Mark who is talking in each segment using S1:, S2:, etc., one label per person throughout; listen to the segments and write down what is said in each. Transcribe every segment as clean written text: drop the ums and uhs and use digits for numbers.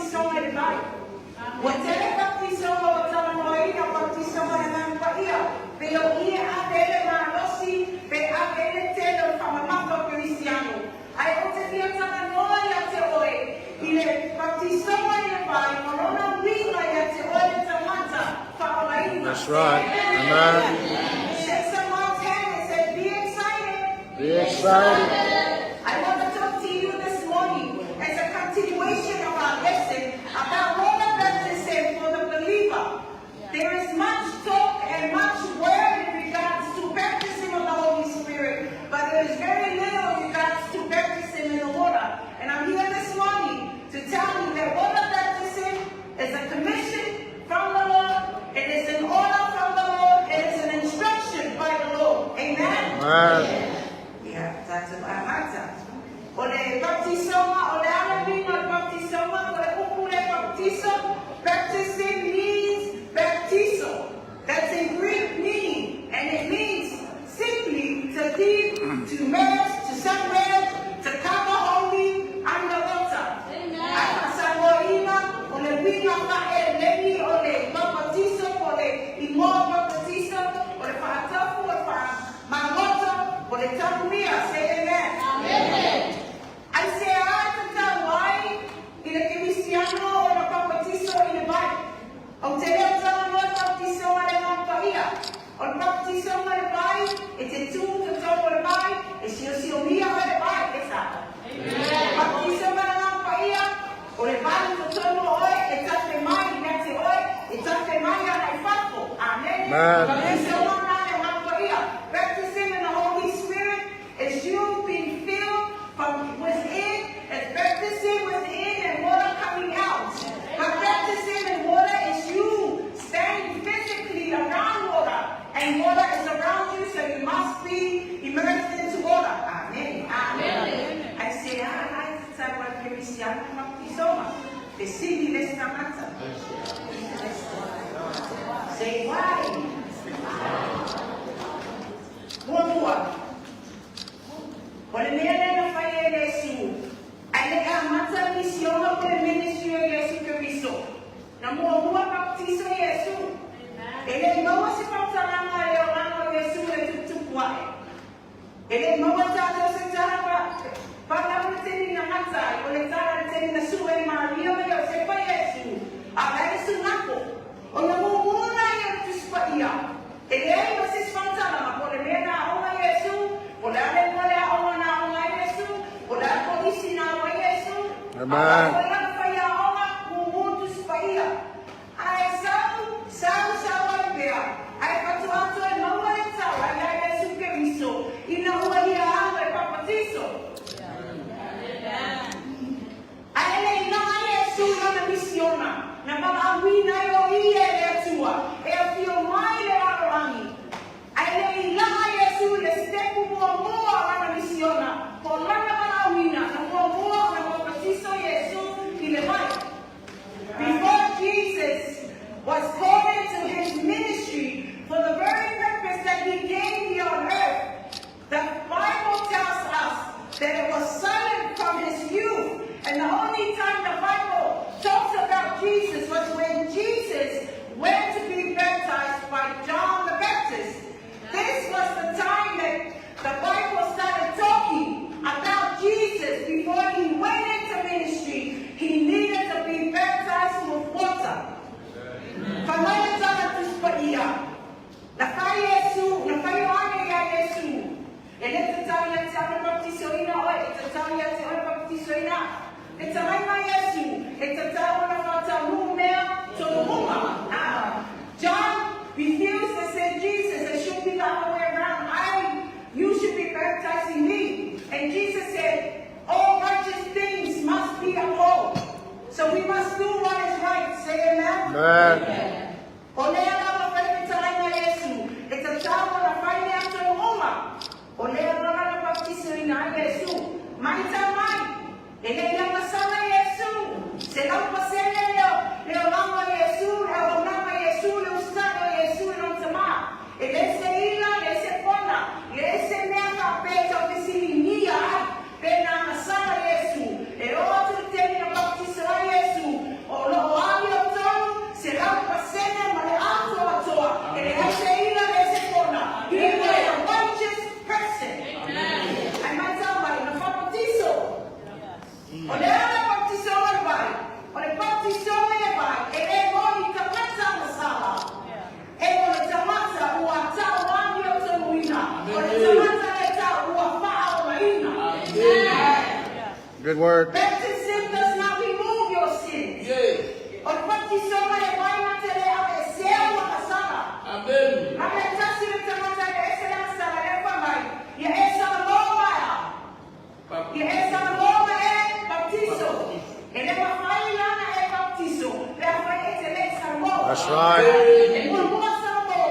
S1: baptisoga i le vai. Ua tele baptisoga ua talanoaina, o baptisoga o le Agaga Paia, pei o i e ave ai le malosi pe ave ai le tele o le faamamafa o Kerisiano. Ae ou te fia talanoa ia te oe i le baptisoga i le vai ma lona uiga ia te oe le tagata faaolaina.
S2: That's right. Amen.
S1: Shake someone's hand and say, "Be excited."
S2: Be excited.
S1: I want to talk to you this morning as a continuation of our lesson about water baptism for the believer. There is much talk and much word in regards to baptism of the Holy Spirit, but there is very little in regards to baptism in the water. And I'm here this morning to tell you that water baptism is a commission from the Lord, it is an order from the Lord, it is an instruction by the Lord. Amen.
S2: Amen.
S1: Ia, tatou amata. O le baptisoga, o le a le uiga o le baptisoga, o le upu le baptiso. Baptism means baptizo. That's in Greek meaning, and it means simply to dip, to immerse, to submerge, to cover wholly underwater. Ae faasamoaina, o le uiga faelegi o le baptizo, o le igoa baptizo, o le faatafu, o le faamagota, o le tanumia. Say amen. Aisea e tatau ai i le Kerisiano ona papatiso i le vai? Ou te le o talanoa i baptisoga le Agaga Paia. O le baptisoga le vai, e te tu i totonu o le vai, e siosiomia oe e le vai, e sao. Baptisoga le Agaga Paia, o le vai i totonu o oe, e tafe mai ia te oe, e tafe mai agai i fafo. Amen.
S2: Amen.
S1: Baptisoga na le Agaga Paia. Baptism in the Holy Spirit is you being filled from within. It's baptism within and water coming out. But baptism in water is you standing physically around water, and water is around you, so you must be immersed into water. Amen. Amen. Aisea e tatau ai i Kerisiano baptisoga? Fesili le isi tagata. Say why. Muamua. O le mea lea na fai e Iesu, ae le i amata misiona po o le ministry o Iesu Keriso. Na muamua baptiso Iesu. E le maua se faamatalaga i le olaga o Iesu e tuputupu ae. E le maua tatou se tala pa le taimi na gata ai, o le tala le taimi na sue e Maria ma Iosefa Iesu, a o la e sugapo. O na muamua la ia o le Tusi Paia. E leai ma se isi faamatalaga po o le mea na aoga Iesu, po o le a le igoa o le aoga na aoga ai Iesu, po o le a le kolisi na alu ai Iesu.
S2: Amen.
S1: A o ai lana faiaoga, muamua Tusi Paia. Ae sau, sau, sau ai pea, ae faatoa toe maua le tala iā Iesu Keriso ina ua ia alu e papatiso. Ae le i la'a Iesu i lana misiona, na valaauina ai o ia e le Atua e afio mai i le lalolagi. Ae le i la'a Iesu i le sitepu muamua o lana misiona, po o lana valaauina, na muamua ona papatiso Iesu i le vai. Before Jesus was called into his ministry for the very purpose that he came here on earth, the Bible tells us that it was silent from his youth. And the only time the Bible talks about Jesus was when Jesus went to be baptized by John the Baptist. This was the time that the Bible started talking about Jesus. Before he went into ministry, he needed to be baptized with water. Fai mai le tala Tusi Paia. Na fai Iesu, na fai Ioane iā Iesu. E le tatau ia te au ona papatisoina oe, e tatau ia te oe ona papatisoina au. Le talaiga a Iesu, e tatau ona faataunuu mea tolumuga. Ah, John refused and said, "Jesus, it should be the other way around. You should be baptizing me." And Jesus said, "All righteous things must be upheld." So we must do what is right. Say amen.
S2: Amen.
S1: O lea lava fai le talaiga a Iesu, e tatau ona fai mea tolumuga. O lea lava na papatisoina ai Iesu. Matau mai, e le i agasala Iesu, 100% le olaga o Iesu, le auaunaga.
S2: Good word.
S1: Baptism does not remove your sins. O le baptisoma e mai na te le aveesea ou agasala.
S3: Amen.
S1: A mea tasi le tagata e ese le agasala lea fai mai, ia e salamo mai a. Ia e salamo mai e baptiso. E le mafai la ona e baptiso pe afai e te le i salamo.
S2: That's right.
S1: E muamua salamo,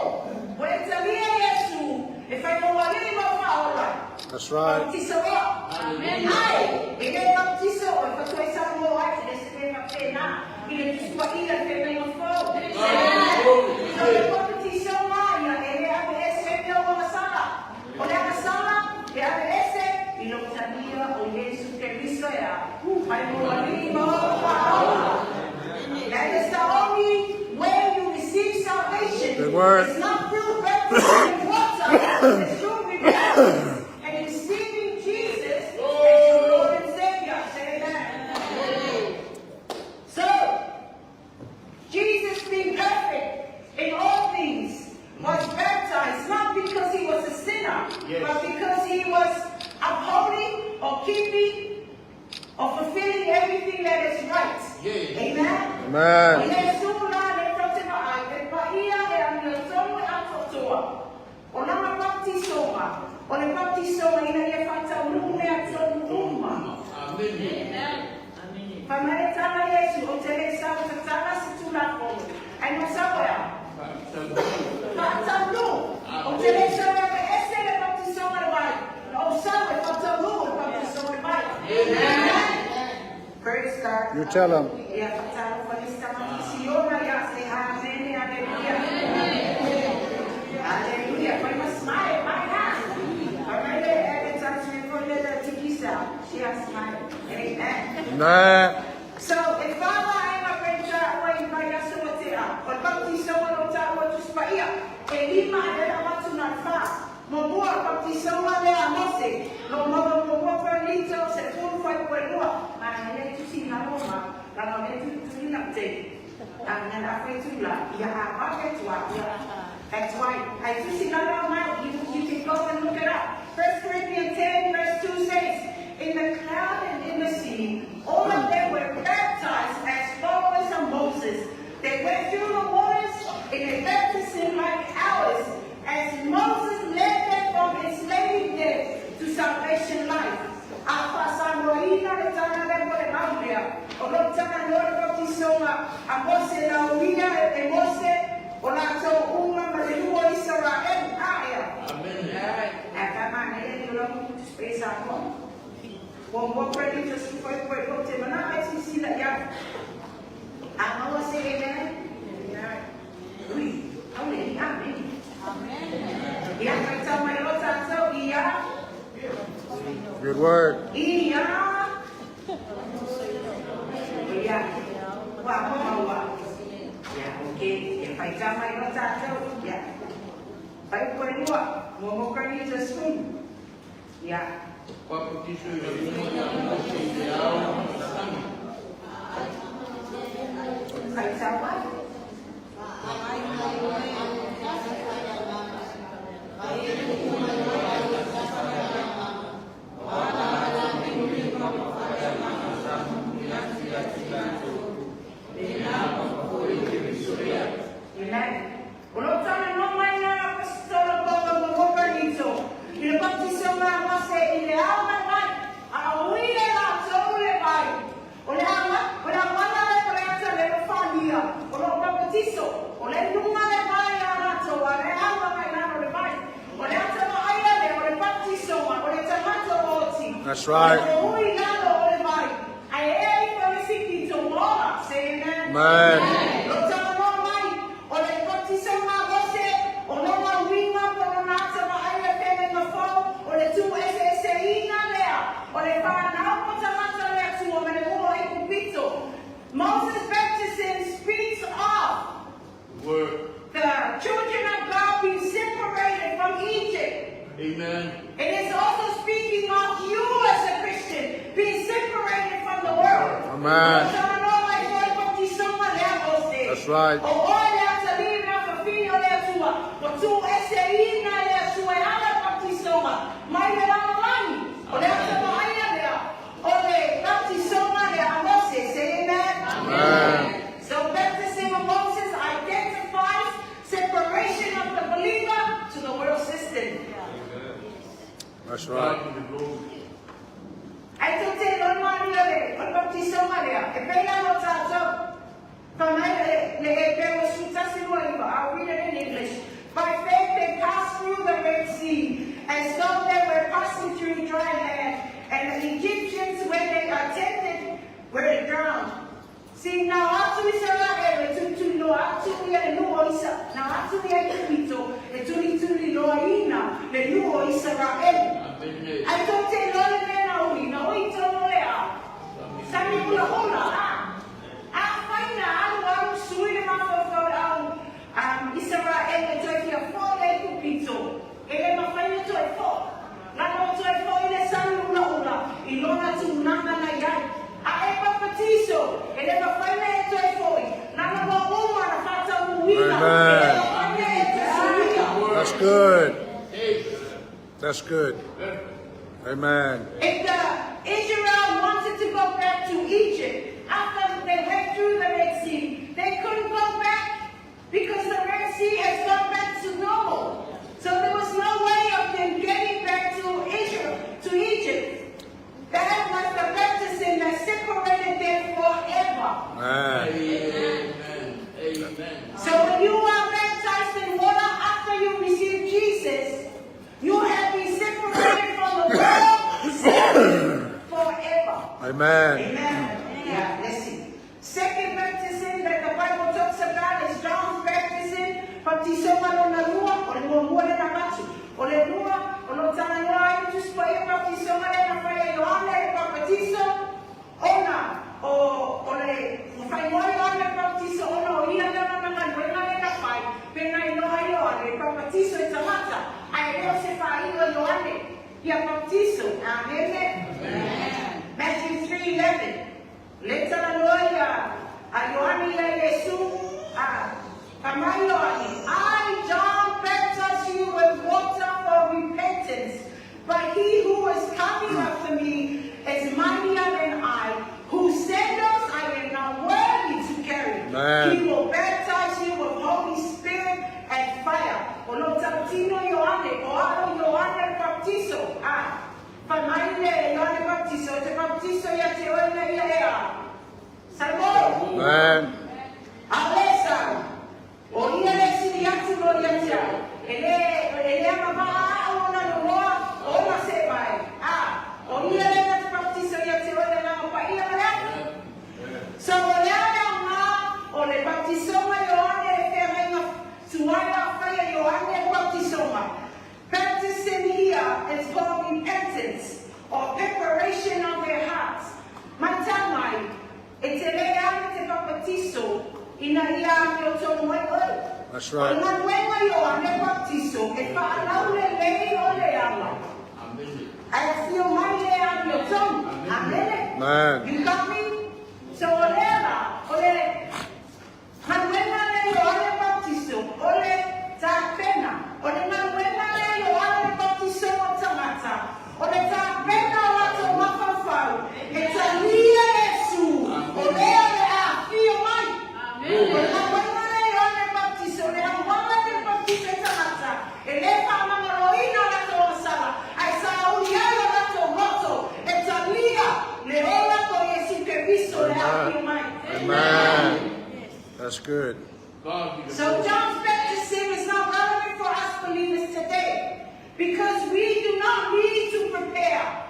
S1: ua e talia Iesu e fai mou Alii ma ou Faaola.
S2: That's right.
S1: Baptiso ea. Ae, e le baptiso o le faatoa i salamo ai, e le se mea faapena i le tusuaia le feagaiga fou. So le baptisoga ia e le aveese ai lou agasala. O le agasala e aveese i lou talia o Iesu Keriso e a fai mou Alii ma ou Faaola. That is the only way you receive salvation.
S2: Good word.
S1: It's not through baptism in water, it's through repentance and receiving Jesus as your Lord and Savior. Say amen. So, Jesus being perfect in all things was baptized not because he was a sinner, but because he was upholding or keeping or fulfilling everything that is right. Amen.
S2: Amen.
S1: O Iesu la le tou te vaai, e paia e amiotonu e atoatoa. O lana baptisoga, o le baptisoga ina ia faataunuu mea tonu uma. Fai mai le tala a Iesu, Ou te le i sau e tatala se Tulafono, ae na sau e a? Faataunuu. Ou te le i sau e aveese le baptisoga le vai, na ou sau e faataunuu le baptisoga le vai. Amen. Praise God.
S2: You tell them.
S1: Ia faatalofa nisi tamaiti Siona ia se Amene Aleluia. Aleluia. Fai ma smile mai ha. Fai mai le le tatu foi le le tikisa. She has smile. Amen.
S2: Amen.
S1: So, e wha vaega pei tāua i mai aso o te a, o le baptisoa no tāua Tusi Paia, e lima a lela watu na le wha. Muamua, o le baptisoa lea a Mose, lo maua muamua Korinito se tolu faipue lua, ma e le tusi na Roma, lana o le tulitulina te a nga na whai tula, ia a wake tua, ia. That's why, I tusi na Roma, you can go and look it up. 1 Corinthians 10 verse 2 says, In the cloud and in the sea, all of them were baptized as followers of Moses. They went through the waters in a baptism like ours, as Moses led them from enslaving death to salvation life. A faasamoaina le taga lea mo le mau lea, o lou taga loa le baptisoga a Mose na uia e Mose o latou uma ma le nuu o Isaraelu. A ea. Ae ka manaia ni ola mo kutu spray Samoa. Muamua koe ni to sufai koe ko te mana ai sisila ia. A maua se amen. Ui, aule i amen. Ia kai tau mai lo tātou ia.
S2: Good word.
S1: Ia. Ia. Ua mo maua. Ia, okay. Ia kai tau mai lo tātou ia. Pai koe lua. Muamua koe ni to spoon. Ia.
S3: Baptiso i le luma o Mose i le ao ma le lagi.
S1: Kai tau mai. Amen. O lou talanoa mai na Apostola Paulo ma Korinito i le baptisoga a Mose i le ao ma le vai, a ui e latou le vai. O le aga, o le auala lea o le ata le lofalia, o lou baptiso, o le luga le vai a latou, a le au agai lalo le vai. O le ata vaaia lea, o le baptisoga, o le tagata o oti.
S2: That's right.
S1: O le ui lalo o le vai. Ae ea ifo le isi pito moa. Say amen.
S2: Amen.
S1: Lo talanoa mai, o le baptisoga a Mose, o lona uiga po o lona ata vaaia feagaiga fou, o le tuueseeseina lea, o le fanau po tagata o le Atua ma le ua o Aikupito. Moses' baptism speaks of
S3: Word.
S1: the children of God being separated from Egypt.
S3: Amen.
S1: It is also speaking of you as a Christian being separated from the world.
S2: Amen. That's right.
S1: O oe le atalii mea fafine o le Atua, ua tuueseina e le Atua e ala le baptisoga mai le lalolagi. O le ata vaaia lea, o le. baptism.
S2: That's
S3: God
S2: right.
S3: be the glory.
S1: Ai te te lon maria le, o le baptisonga lea, e pei ano tātou. Fa mai le, le e pe o sutasi lua iwa, I'll read it in English. By faith they passed through the Red Sea, as though they were passing through dry land, and the Egyptians, when they attempted, were drowned. Si na atu Israel e tutuli loa atu ia le nuu o Isa, na atu ia i Epito e tulituli loaina le nuu o Isaraelu.
S3: Amen.
S1: Ai tou te iloa le mea na ui, na ui tonu le a? Sami hulahola, a? Afai na alualu sui le mafaufau le au um, Isaraelu e toe fia foi ai Epito, e le mafai na toe foi. Lana o toe foi le sami hulahula i lona tulaga na i ai. A e papatiso, e le mafai na e toe foi. Lana ua uma na faataunuuina, e le
S2: Amen.
S1: mafai na e toe suia.
S2: That's good.
S3: Hey.
S2: That's good. Amen.
S1: If the Israel wanted to go back to Egypt after they went through the Red Sea, they couldn't go back because the Red Sea has gone back to normal. So there was no way of them getting back to Israel, to Egypt. That was the baptism that separated them forever.
S2: Amen.
S3: Amen. Amen.
S1: So when you are baptized in water after you receive Jesus, you have been separated from the world sin forever.
S2: Amen.
S1: Amen. Yeah, let's see. Second baptism that the Bible talks about is John's baptism. Baptisoma lona lua, o le muamua le na batu. O le lua, o lo talanoa ai tu spa baptisoma le na whaia Ioane le baptiso. Ona, o le whaingoa Ioane le baptiso, ona o ia le na ngaluega le na whai, pena i noa Ioane le baptiso i tangata. Ai leo se whaingoa Ioane, ia baptiso. Amen. Matthew 3:11. Le talanoa ia a Ioane ia Iesu, a fai Ioane, I, John, baptize you with water for repentance, but he who is coming after me is mightier than I, whose sandals I am not worthy to carry.
S2: Amen.
S1: He will baptize you with Holy Spirit and fire. O lo tautino Ioane, o alo Ioane le baptiso. Ah, fai mai le Ioane baptiso, te baptiso ia te oe na ia ea. Salmo!
S2: Amen.
S1: Alesa! O ia le sili atu lo ia te au. E le ama maa au ona loa, o na se mai. Ah, o ia le na te baptiso ia te oe na pa ia ma lea. So o lea lea ngā, o le baptisonga Ioane e whengainga, tuaia whaia Ioane e baptisonga. Baptism here is called repentance or preparation of their hearts. Mai mai, e te le ane te baptiso, ina ia ame o tonu mai oi.
S2: That's
S1: O
S2: right.
S1: le galuega Ioane baptiso, e whaalaule lei o le ala.
S3: Amen.
S1: Ai fio mai le ame o tonu. Amene.
S2: Amen.
S1: You got me? So o lea la, o le galuega le Ioane baptiso, o le tapena, o le galuega le Ioane baptiso o tangata, o le tapena o latou mafaufau, e talia Iesu, o lea le a fio mai. O le galuega le Ioane baptiso, o le auala le baptiso e tangata, e le whaamangaloina o latou asala, ai sa uli ai o latou loto, e talia le ola ko Iesu Keriso le a fio mai.
S2: Amen. That's good.
S3: God be the
S1: So
S3: glory.
S1: John's baptism is not relevant for us believers today because we do not need to prepare.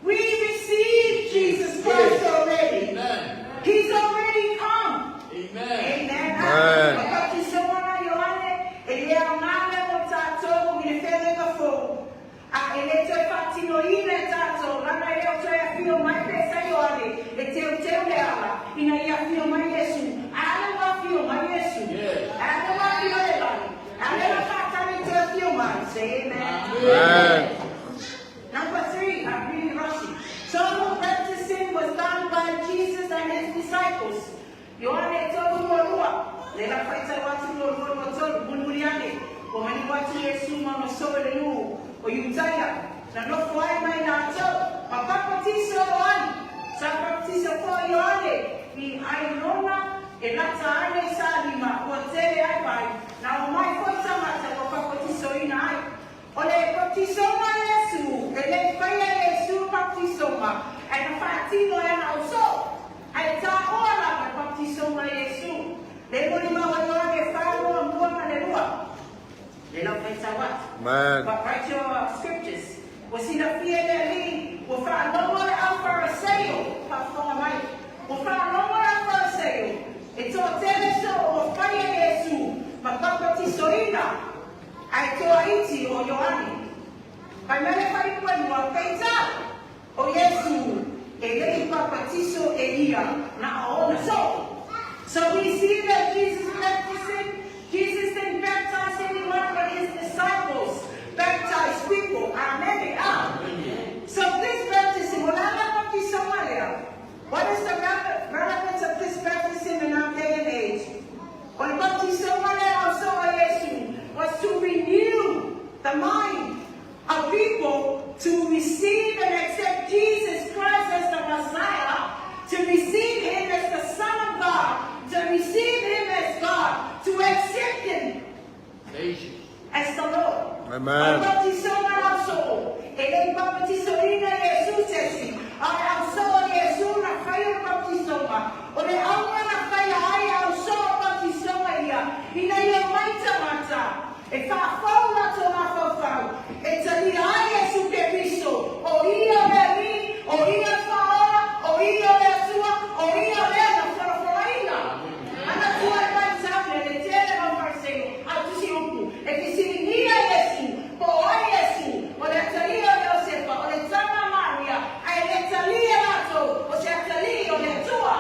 S1: We received Jesus Christ already.
S3: Amen.
S1: He's already come.
S3: Amen.
S1: Amen.
S2: Amen.
S1: O baptisonga na Ioane, e le aoga mo tātou i le whenga fou. A e le toe whaatino ina e tātou, lana e leo toe awhio mai pesa Ioane, e teu teu le ala, ina ia whio mai Yesu. Ale wa whio mai Yesu.
S3: Yes.
S1: Ale wa whio le lani. Ale wa whaatani te whio mai. Say amen.
S2: Amen.
S1: Number three, I'm really rushing. Total baptism was done by Jesus and his disciples. Ioane tolu mua lua. Le la whaita watu lua lua lua tolu. Mulimuli ane. O mani watu Yesu ma no soe le nuu. O Yutaia. Na nofo ai mai nā tau. Ma papatiso Ioane. Sa baptiso ko Ioane. I Ainona e lata ane i sa lima. Ua tele ai mai. Na o mai foi tangata ua papatiso ina ai. O le baptisoga a Iesu, e le i faia e Iesu le baptisoga, ae na faatino e ana ausoo. Ae taua lava le baptisoga a Iesu. Le molimau a Ioane 4, 1 ma le 2. Le lau faitau atu.
S2: Amen.
S1: But write your scriptures. Ua silafia e le Alii, ua faalogo le au Fariseio, faafofoga mai, ua faalogo le au Fariseio, e toatele soo ua faia e Iesu ma papatisoina, ae toaiti o Ioane. Fai mai le fuaiupu 2, peitai, o Iesu e le i papatiso e ia na o ona soo. So we see that Jesus baptism, Jesus didn't baptize anyone but his disciples baptized people. Amen. Ah. So this baptism, o le a le baptisoga lea? What is the relevance of this baptism in our day and age? O le baptisoga lea ausoo a Iesu was to renew the mind of people to receive and accept Jesus Christ as the Messiah, to receive him as the Son of God, to receive him as God, to accept him as the Lord.
S2: Amen.
S1: O le baptisoga la ausoo, e le i baptisoina e Iesu se isi, a o le ausoo a Iesu na faia le baptisoga, o le auga na faia ai e ausoo o baptisoga ia, ina ia omai tagata e faafou latou mafaufau, e talia ai Iesu Keriso, o ia o le Alii, o ia le Faaola, o ia o le Atua, o ia lea na folafolaina. Ana tua e vaitau le le tele o Fariseio a o tusi upu, e fesiligia Iesu, po o ai Iesu, o le atalii o Iosefa, o le tama a Maria, ae le talia latou o se atalii o le Atua.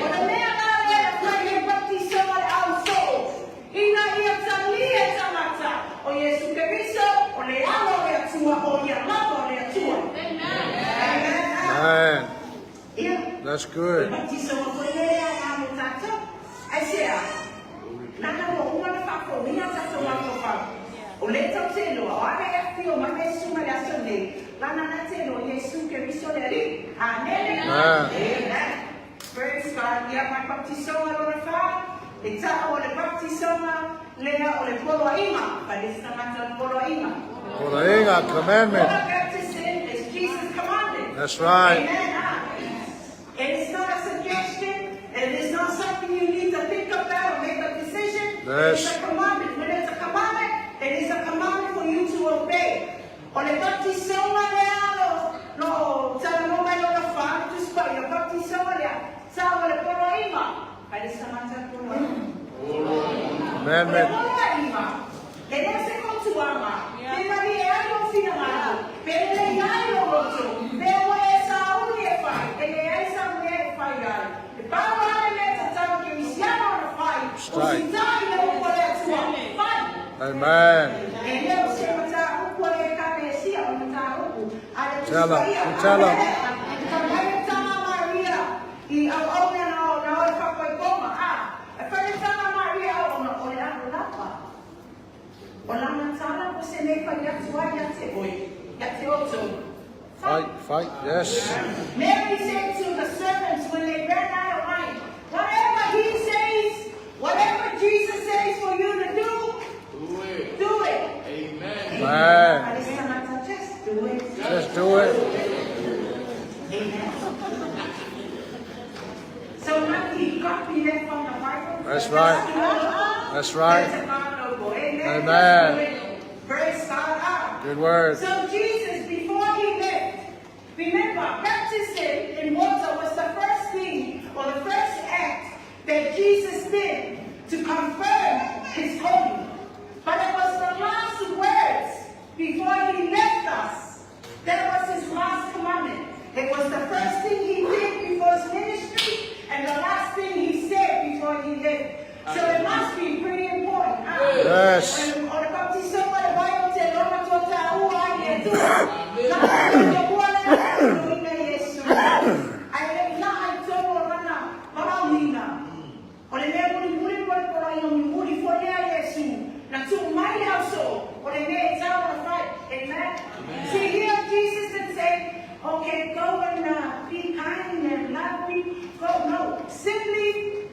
S1: O le mea la lea na fai ai baptisoga le ausoo, ina ia talia e tagata o Iesu Keriso, o le Alo o le Atua, o ia lava o le Atua. Amen.
S2: Amen.
S1: Ia.
S2: That's good.
S1: O le baptisoga foi lea e aoga mo tatou. Aisea? Leaga ua uma ona faafouina tatou mafaufau. O lea tatou te iloa, o a mea e afifio mai ma Iesu mai le aso lenei, leaga na te iloa Iesu Keriso le Alii. Amene. Amen. Praise God. Ia, ma le baptisoga lona fa, e tau o le baptisoga lea o le poloaiga. Fai le isi tagata o le poloaiga.
S2: Poloaiga, commandment.
S1: Water baptism is Jesus commanded.
S2: That's right.
S1: Amen. Ah. It is not a suggestion. It is not something you need to think about or make a decision.
S2: Yes.
S1: It is a commandment. When it's a commandment, it is a commandment for you to obey. O le baptisoga lea lo lo talanoa mai lona fa, le Tusi Paia, baptisoga lea, tau o le poloaiga. Fai le isi tagata le poloaiga. O le
S2: Commandment.
S1: poloaiga, e le o se fautuaga, pe malie ai lou finagalo, pe lelei ai lou loto, pe ua e sauni e fai, e leai sau mea e fai ai. E pau lava le mea e tatau i kerisiano ona fai, o sitai i le upu a le Atua, fai!
S2: Amen.
S1: E le o se mataupu a le Ekalesia, o le mataupu a le Tusi
S2: Tell 'em.
S1: Paia.
S2: Tell 'em.
S1: Fai mai le tama a Maria i auauna na o le faapaipoga, a fai le tama a Maria auauna, o le alo lava. O lana tala ko se nei fai atu ai ia te oe, ia te outou. Fai.
S2: Fight, fight, yes.
S1: Mary said to the servants when they ran out of wine, whatever he says, whatever Jesus says for you to do,
S3: Do it.
S1: do it.
S3: Amen.
S2: Amen.
S1: Just do it.
S2: Just do it.
S1: Amen. So Nike copy that from the Bible.
S2: That's right. That's right.
S1: That's a God logo. Amen.
S2: Amen.
S1: Just do it. Praise God. Ah.
S2: Good word.
S1: So Jesus, before he left, remember, baptism in water was the first thing or the first act that Jesus did to confirm his calling. But it was the last words before he left us. That was his last commandment. It was the first thing he did before his ministry and the last thing he said before he left. So it must be pretty important. Huh?
S2: Yes.
S1: O le baptisoga le vai o te lona tua taua ai le Atua. Na te ua le ina Iesu. Ai le ina ai tonu o lana valaauina. O le mea mulimuli po o le poloaiga mulimuli foi lea Iesu. Na tuu mai le ausoo o le mea e tau ona fai. Amen. See here Jesus didn't say, okay, go and be kind and love people. Go, no. Simply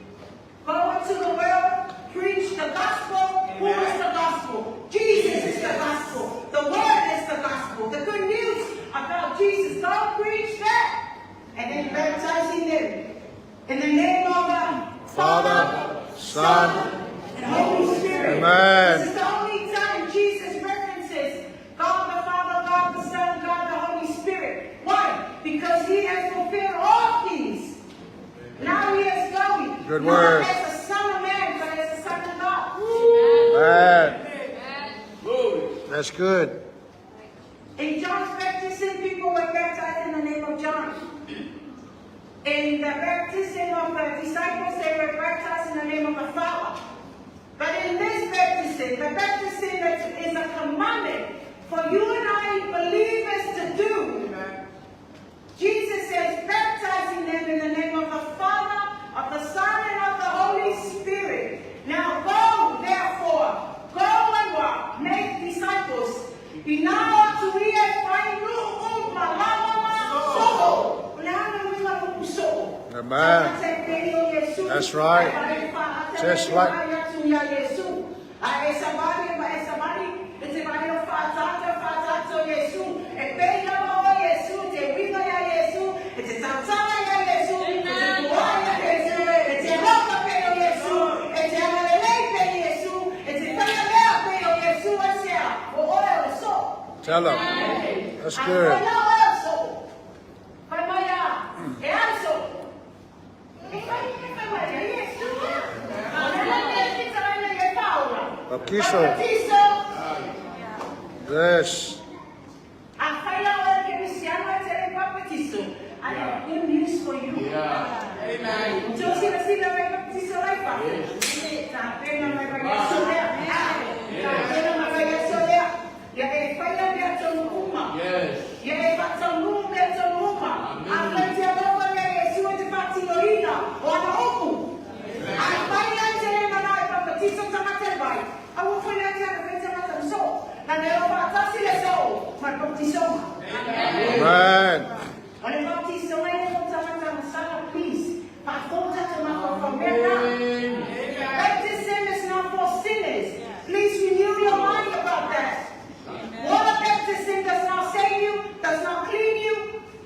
S1: go into the world, preach the gospel. Who is the gospel?
S2: Father, Son,
S1: and Holy Spirit.
S2: Amen.
S1: This is the only time Jesus references God the Father, God the Son, God the Holy Spirit. Why? Because he has fulfilled all things. Now he is going.
S2: Good
S1: Not
S2: word.
S1: as a son of man, but as a son of God.
S2: Amen.
S3: Glory.
S2: That's good.
S1: In John's baptism, people were baptized in the name of John. In the baptism of the disciples, they were baptized in the name of the Father. But in this baptism, the baptism that is a commandment for you and I believers to do, Jesus says, baptizing them in the name of the Father, of the Son, and of the Holy Spirit. Now go, therefore, go and what? Make disciples. Ina o tuia e whai nuu ma lama ma so'o. O le ana uiga o ku so'o.
S2: Amen. That's right. Just like- Tell them. That's good. Baptizo. Yes.
S1: I have good news for you.
S3: Yeah. Yes.
S1: Ia e whataunu me taunu uma. A whai te alofa ia Iesu e te whātinoina o ana upu. A whai ai te le mana e papatiso tangata e vai. A ua whai ai te ana whai tangata so. Na neo whātasi le so. Ma baptisoma.
S2: Amen.
S1: O le baptisoma e o tangata masala, please. Whāfōta te mawhawhamea. Baptism is not for sinners. Please renew your mind about that. Water baptism does not save you, does not clean you.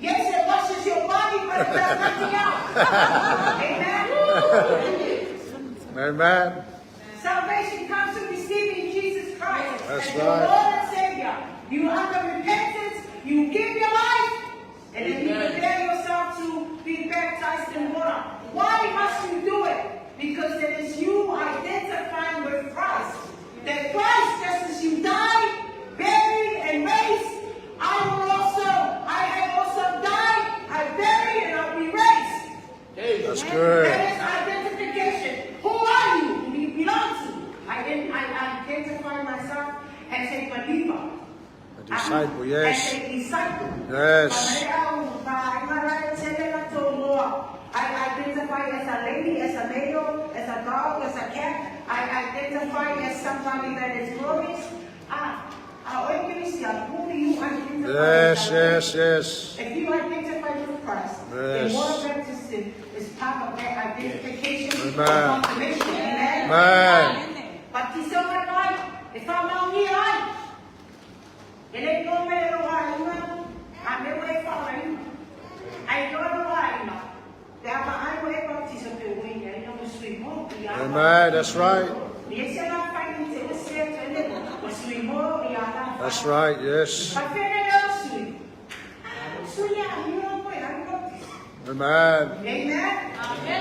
S1: Yes, it washes your body, but it does nothing else. Amen.
S2: Amen.
S1: Salvation comes through receiving Jesus Christ
S2: That's
S1: as your
S2: right.
S1: Lord and Savior. You under repentance, you give your life, and then you
S3: Amen.
S1: prepare yourself to be baptized in water. Why must you do it? Because it is you identifying with Christ. That Christ, just as you died, buried, and raised, I will also, I have also died, I buried, and I'll be raised.
S3: Hey.
S2: That's good.
S1: That is identification. Who are you? Who do you belong to? I didn't. I identify myself as a believer.
S2: A disciple, yes.
S1: As a disciple.
S2: Yes.
S1: I identify as a lady, as a male, as a dog, as a cat. I identify as somebody that is glorious. Ah, who do you identify
S2: Yes,
S1: as?
S2: yes, yes.
S1: If you identify with Christ, then
S2: Yes.
S1: water baptism is part of that identification
S2: Amen.
S1: and confirmation. Amen.
S2: Amen.
S1: Baptizo mai mai, e wha maungi ai. E le no me roa ima, a me we wha ima. Ai no roa ima. Te ama ai we baptizo pe ui nei no sui mo i a.
S2: Amen. That's right.
S1: Ni e se la whai ni te o se te le, o sui mo i a la.
S2: That's right. Yes.
S1: Pa whene leo sui. Ah, sui a miro koe, ai baptizo.
S2: Amen.
S1: Amen.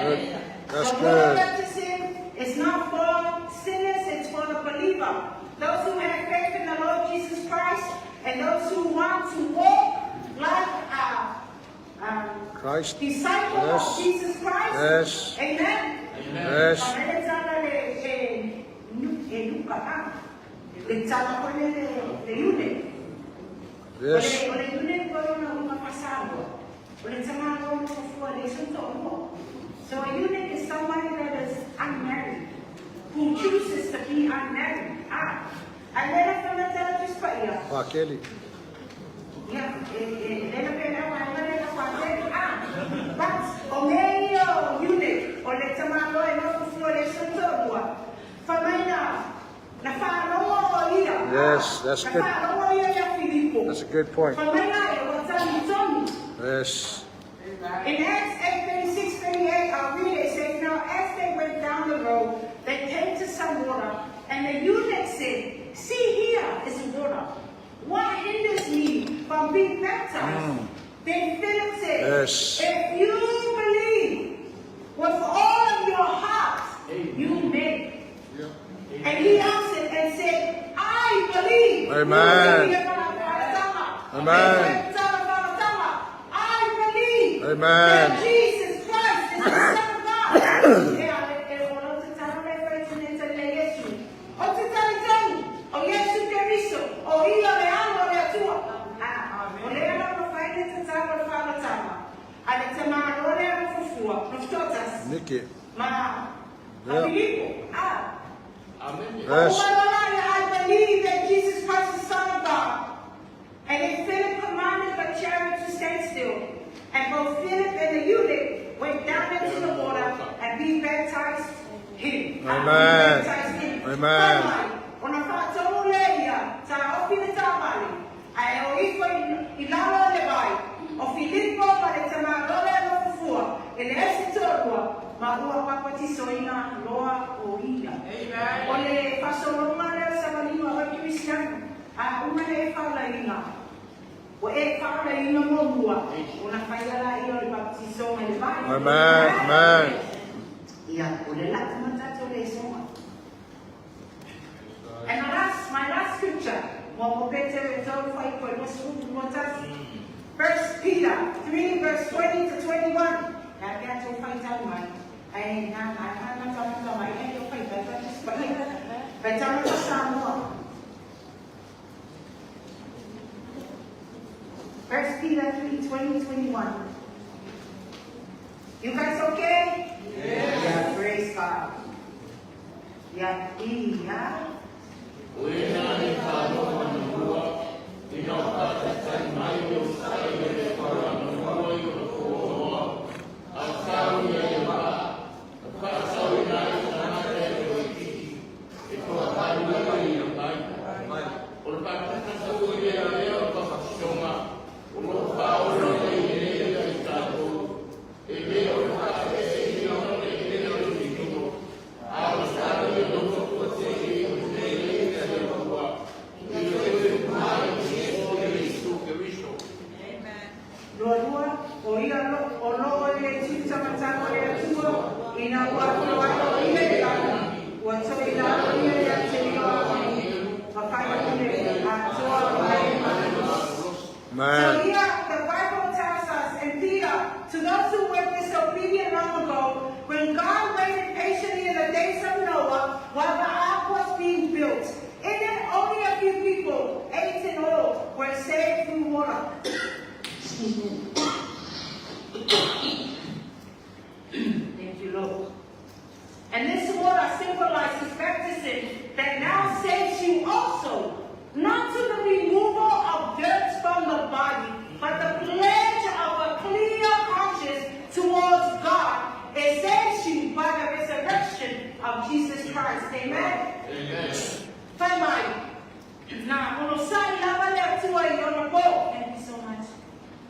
S2: Good. That's
S1: So water
S2: good.
S1: baptism is not for sinners, it's for the believer. Those who have faith in the Lord Jesus Christ and those who want to walk like a
S2: Christ.
S1: disciple
S2: Yes.
S1: of Jesus Christ.
S2: Yes.
S1: Amen.
S2: Yes.
S1: Le tala le e e nuka ha. Le tala ko le le yune.
S2: Yes.
S1: O le yune ko na uma pasalo. O le tama ko mo fua le sunto mo. So a eunuch is somebody that is unmarried, who chooses to be unmarried. Ah, a lera fana tala tuspa ia.
S2: Pakeli.
S1: Yeah, lera pena wa lera pa ah. But o me o eunuch o le tama ko e no fua le sunto mo. Famaina na whaaloa o ia.
S2: Yes, that's
S1: Na
S2: good.
S1: whaaloa ia ia Filipo.
S2: That's a good point.
S1: Famaina e o tani tonu.
S2: Yes.
S1: In Acts 8, 36, 38, I'll read it. It says, Now as they were And the eunuch said, See here is water. What hinders me from being baptized? Then Philip said,
S2: Yes.
S1: If you believe with all of your heart, you may. And he answered and said, I believe.
S2: Amen. Amen.
S1: I believe
S2: Amen.
S1: that Jesus Christ is the Son of God.
S2: Nikki.
S1: Ma,
S2: Yeah.
S1: ah,
S3: Amen.
S2: Yes.
S1: I believe that Jesus Christ is the Son of God. And then Philip commanded the chariot to stand still. And both Philip and the eunuch went down into the water and be baptized him.
S2: Amen.
S1: Be baptized him.
S2: Amen.
S1: Ona whaatonu le ia, tā ofi le tāmale, ae o ifo i lalo o le vai, o Filipo ma le tamarole a nofufua, e le esi tōrua, ma ua papatisoina loa o ia. O le faasologa lea o savaliga o oe Kerisiano, a uma le e faalaina. Ua e faalaina muamua, ona faia laia o le baptisoga i le vai.
S2: Amen. Amen.
S1: Ia, o le latu ma tatou le soga. And my last, my last scripture, mo mo Peter e tolu fai ko no su mo tasi. First Peter 3 verse 20 to 21. Na kia tō whai tau mai. Ai na na na na tau tau mai e tō whai tau tau pai. Pai tau mai Samoa. First Peter 3, 20, 21. You guys okay? Yeah. Praise God. Yeah. Yeah. Lua lua, o ia lo, o lo o le tuta matau o le atua, ina ua afio ai o ia i lagi, ua toi la o ia ia te lio a mai, ma whai le atoa o ai So
S2: Amen.
S1: here, the Bible tells us, and Peter, to those who were disobedient long ago, when God waited patiently in the days of Noah while the ark was being built, in it only a few people, eight in all, were saved through water. Excuse me. Thank you, Lord. And this water symbolizes baptism that now saves you also, not to the removal of dirt from the body, but the pledge of a clear conscience towards God. It saves you by the resurrection of Jesus Christ. Amen.
S3: Amen.
S1: Fai mai. Na, ono sa i lava le atua i ona po. Thank you so much.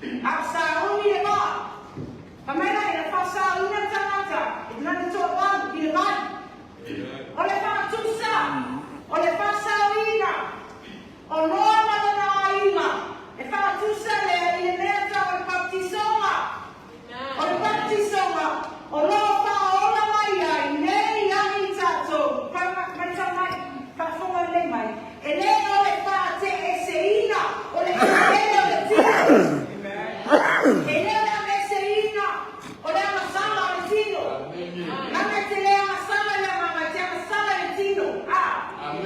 S1: A sa umi le ba. Pa mai lai na fa sa una tangata. I nana toa walu i le vai. O le whaatusa, o le whaasauina, o noa ma lona aiga, e whaatusa lea i le mea tau o le baptisoga. O le baptisoga, o loa whaola mai ai, nei ai tātou, mai tau mai, whaafonga le mai, e le o le whaate e seina, o le ele o le tino. E le o le ame seina, o le amasala o le tino. Nanga te le amasala le mama, te amasala le tino. Ah,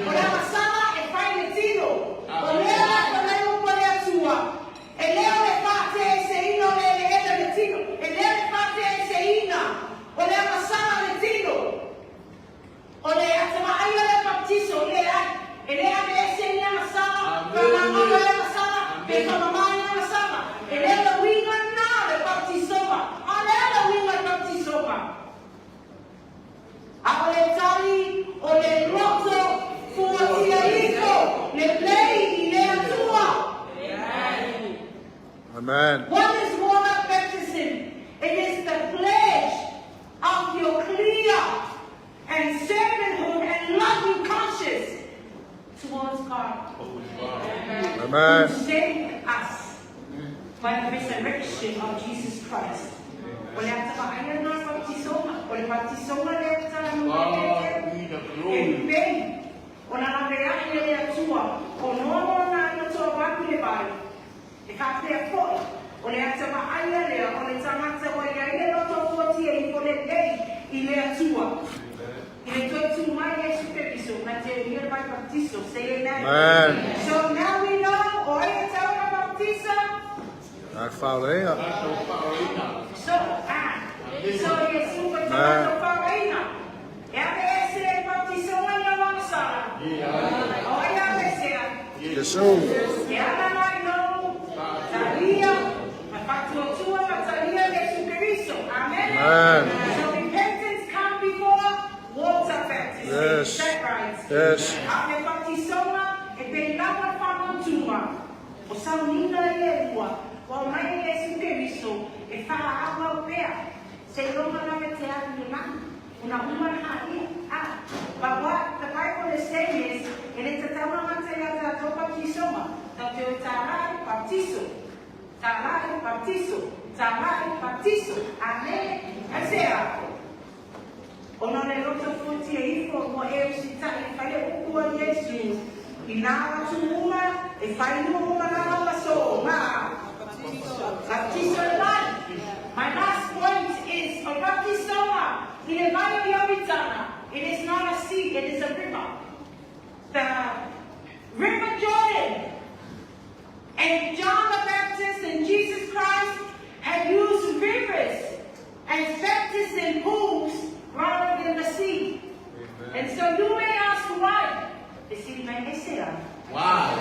S1: o le amasala e fai le tino. O lea o le upo le atua. E lea o le whaate e seina o le ele ele le tino. E lea le whaate e seina o le amasala le tino. O le atama ai o le baptiso le ai. E lea ame e seina amasala, ka mama le amasala, pe ka mama le amasala. E lea le winga na le baptisoma. A lea le winga le baptisoma. A o le tali o le loto fuatia ifo le lei i le atua.
S2: Amen.
S1: What is water baptism? It is the pledge of your clear and servanthood and loving conscience. towards God.
S2: Amen.
S1: Who saved us by the resurrection of Jesus Christ. O le atavaaia na baptisoma, o le baptisoma le
S3: God be the
S1: e
S3: glory.
S1: pei, o na lawe ai e le atua, o noa mo na ina toa waku le vai. E whapea foi, o le atavaaia lea, o le tangata wa ia ile loto fuatia i fo le lei i le atua. I le toi tu mai Yesu Keriso, na te ia vai baptiso, say amen.
S2: Amen.
S1: So now we know, o ai e tau na baptisa.
S2: Not foul.
S3: That's so powerful.
S1: So, so Yesu ko tau wharaina. E ave ese e baptiso mai na wanasara.
S3: Yeah.
S1: O ai ave sea.
S2: Yesu.
S1: E ana mai no, talia, ma whatuatua ma talia Yesu Keriso. Amen.
S2: Amen.
S1: So repentance come before water baptism.
S2: Yes.
S1: Is that right?
S2: Yes.
S1: A me baptisoma e pe lava whanautua. O saunina e ua, wa mai e Yesu Keriso e wha au pea. Se longa na me te atu le mahi. Una uma ha ia. But what the Bible is saying is, e le tatauna mata ia tātou baptisoma. Tā te o tārai baptiso. Tārai baptiso. Tārai baptiso. Amen. Aisea. O na le loto futi e ifo mo e usitai e whai uku a Yesu. I nā atu uma, e whai nua uma nā ngā so, ngā. Baptiso e mai. My last point is, o baptisoma, i le vai o Ioritana, it is not a sea, it is a river. The River Jordan. And John the Baptist and Jesus Christ had used rivers as baptism pools rather than the sea. And so you may ask why. E si mai esera.
S3: Wow.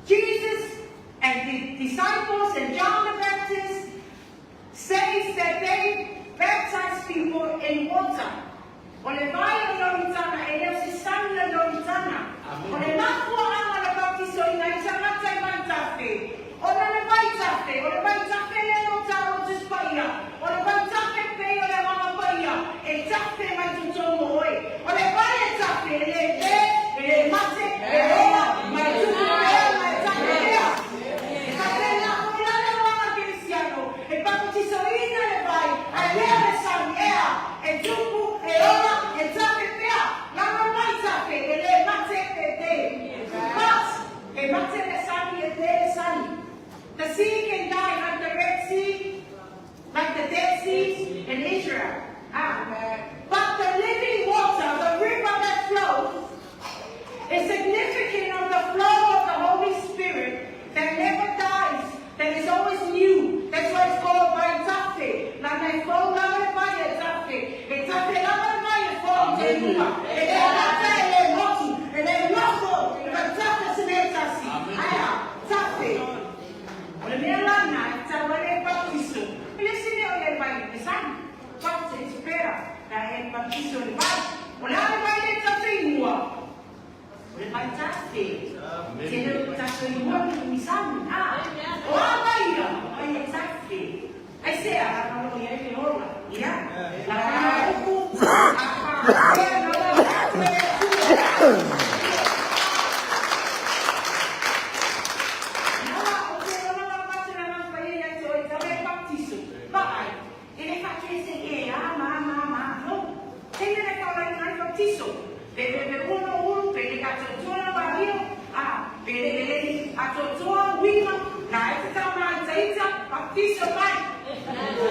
S1: Jesus and the disciples and John the Baptist says that they baptize people in water. O le vai o Ioritana, e leo se sani o Ioritana. O le mafua anga le baptiso ina i tangata i mai tafe. O le le vai tafe, o le vai tafe le no tau o tuspaia. O le vai tafe pe o le mama paia. E tafe mai tutomo oi. O le vai e tafe, e le pe, e le mate, e ola, mai tupu pea, mai tafe pea. E kapena o la le wanga Cristiano. E baptiso ina le vai, a lea le sani ea. E tupu, e ola, e tafe pea. Lama mai tafe, e le mate e te. But, e mate le sani e te le sani. The sea can die like the Red Sea, like the Dead Sea in Israel. But the living water, the river that flows, is significant of the flow of the Holy Spirit that never dies, that is always new. That's why it's called Vaitafe. La nai fou lava le vai e tafe. E tafe lava le vai e fou te lua. E le alata e le motu. E le lofo. E vaitafe se ne tasi. Aia, tafe. O le mea lana, e tau ale baptiso. E le sine o le vai le sani. But it's better na e baptiso le vai. O le ale vai le tafe i mua. O le vai tafe. Te le tafe i mua ni misani. O a vai ia, ai e tafe. Ai se a la lo ia le ola. Ia. La la uku. A pa. E no la la. Nala, o te ona la patu na mang pa ia te oi tau e baptiso. Paai. E le whakese e a ma ma ma no. Te ia le kaulai ngai baptiso. Pe pe pe uno uru, pe le katotoa wa hio. Pe le le atotoa wima. Na e te tau mai taita, baptiso mai.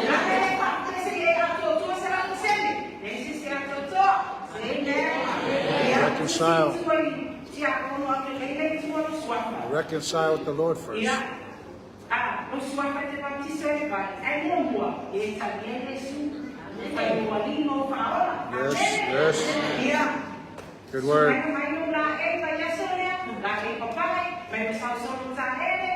S1: Na te le whakese e atotoa se rako sene. Ne se se atotoa. Amen.
S2: Reconcile.
S1: Tia ono a te leile tua no suafa.
S2: Reconcile with the Lord first.
S1: Ia. O suafa te baptiso e vai. Ai mo mua. E ta le su. Fai mua limo whaola.
S2: Yes,
S1: Amen.
S2: yes.
S1: Ia.
S2: Good word.
S1: Mai mai no la e vai aso lea. La e papai. Mai mo sau solo ta ele.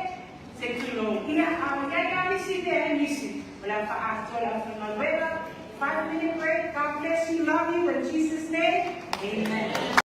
S1: Se tulo. Ia a o ia ia nisi te e nisi. O la wha atola wha 5-minute break. God bless you. Love you. In Jesus' name. Amen.